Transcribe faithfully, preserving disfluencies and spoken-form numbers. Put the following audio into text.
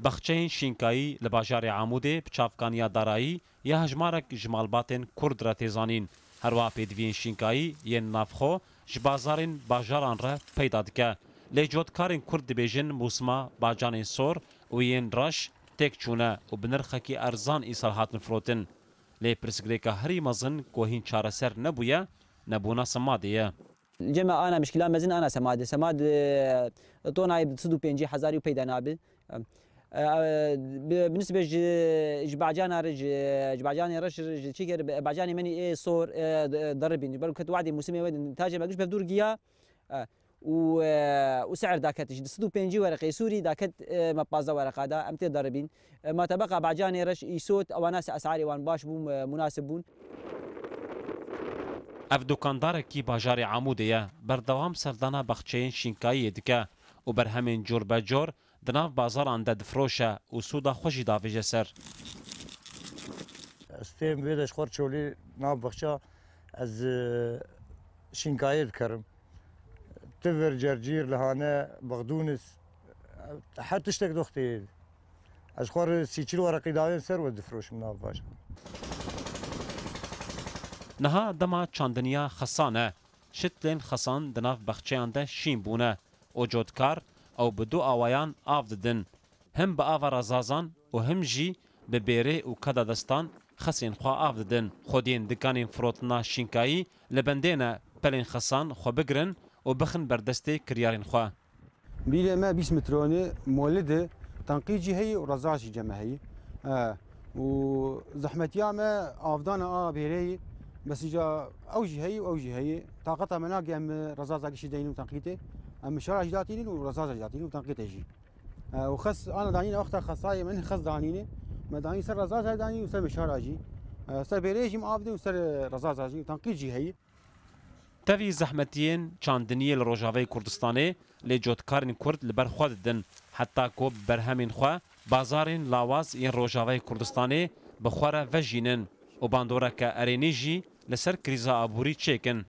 Baxçeyên Şînkayî li bajarê Amûdê bi çavkaniya darayî ya hejmarek ji malbatên Kurd re tê zanîn. Herwiha pêdiviyên Şînkayî yên navxwe ji bazarên bajaran re peyda dike. Lê cotkarên Kurd dibêjin mûsima bacanên sor û yên reş têk çûne û bi nirxekî erzan îsal hatin firotin. Lê pirsgirêka herî mezin ku hîn çareser nebûye, nebûna semadê ye. Cem ana mişkila mezin ana semad. Semad, e, tonayê bi sed û pêncî hezarî û peyda nabi. E, e, bi, bi nisbet ji, ji bacana re, ji, ji bacanê reş, ji çi ger, bacanê menî ê sor, e, d-, deribîn. Ji ber ku ket wadê mûsimê we, tajê me giş bevdûr giya, e, û, e, û se'er daket. Ji du sed û pêncî wereqê sûrî daket, e, me pazdeh wereqa da, em tê deribîn. E, ma tebeqa bacanê reş îsot, ewana se esarê wan baş bûn, e, munasib bûn. Ev dukandarekî bajarê Amûdê ye, berdewam serdana baxçeyên Şînkayiyê dike û berhemên cor be cor di nav bazaran de difiroşe û sûda xwe jî davêje ser. Ez têm vê de ji xwe çolî nav baxça ez, e, Şînkayê dikerim. Tivir, cercîr, lihane, bexdûnis, her tiştek doxtê. Ez xwe re sî çil wereqî dayên ser we difiroşim nav bajar. Niha dema çandiniya xesan e. Şitlên xesan di nav baxçeyan de şîn bûne û cotkar ew bi du awayan av didin. Him bi ava rezazan û him jî bi bêrê û keda destan xesên xwe av didin. Xwediyên dikanên firotina Şînkayî li bendê ne pelên xesan xwe bigirin û bixin ber destê kiryarên xwe. Bîlê me bîst metronî molid e, tenqît jî heye û rezaz jî cem me heye. E, û zehmetiya me avdana a bêrê ye. Bes îca ew jî heye û ew jî heye. Taqeta me nake em rezaza gişî deynin û tenqîtê. Em mişara jî datînin û rezaza jî datînin û tenqîtê jî. E, û xes ana danîne wexta xesayê min xes danîne. Me danî ser rezaza danî û ser mişara jî. E, ser bêrê jî me av de û ser rezaza jî. Tenqît jî heye. Tevî zehmetiyên çandiniyê li Rojavayê Kurdistanê lê cotkarên Kurd li ber xwe didin, heta ku bi berhemên xwe bazarên lawaz yên Rojavayê Kurdistanê bi xwe re vejînin û bandoreke erênî jî li ser krîza aborî çêkin.